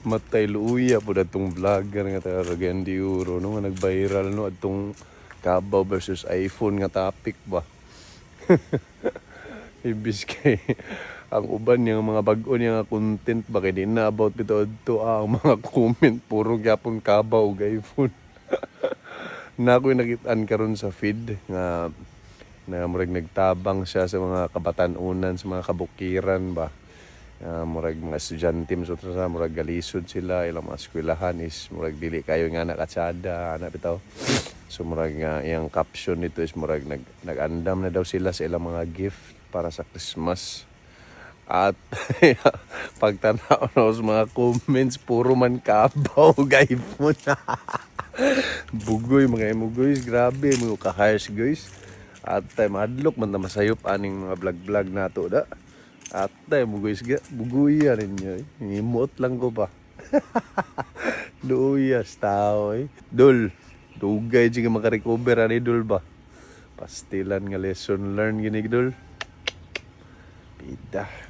Matay, luuya po datong vlogger nga taga Cagayan de Oro, no, nga nag-viral, no, atong kabaw versus iPhone nga topic ba. Ibis kay ang uban niyang mga bag-o niya nga content ba, kay di na about bitaw adto, ah, ang mga comment puro gyapon kabaw ug iPhone. Na ako'y nakitaan karon sa feed nga na murag nagtabang siya sa mga kabatan-unan, sa mga kabukiran ba. Murag mga estudyante so sa murag galisod sila, ilang mga eskwelahan is murag dili kayo nga nakatsada ana bitaw. So murag nga iyang caption nito is murag nag-andam na daw sila sa ilang mga gift para sa Christmas. At pagtanaw na sa mga comments, puro man kabaw ug iPhone. Bugoy mga imo, guys, grabe mga ka-harsh, guys. At tay madlok man ta masayop aning mga vlog-vlog nato da. At tay mo, guys, ga bugoy ninyo eh. Nimot lang ko pa. Luyas tao eh. Dul, dugay jud ka makarecover ani, dul ba. Pastilan nga lesson learn gini, dul. Pida.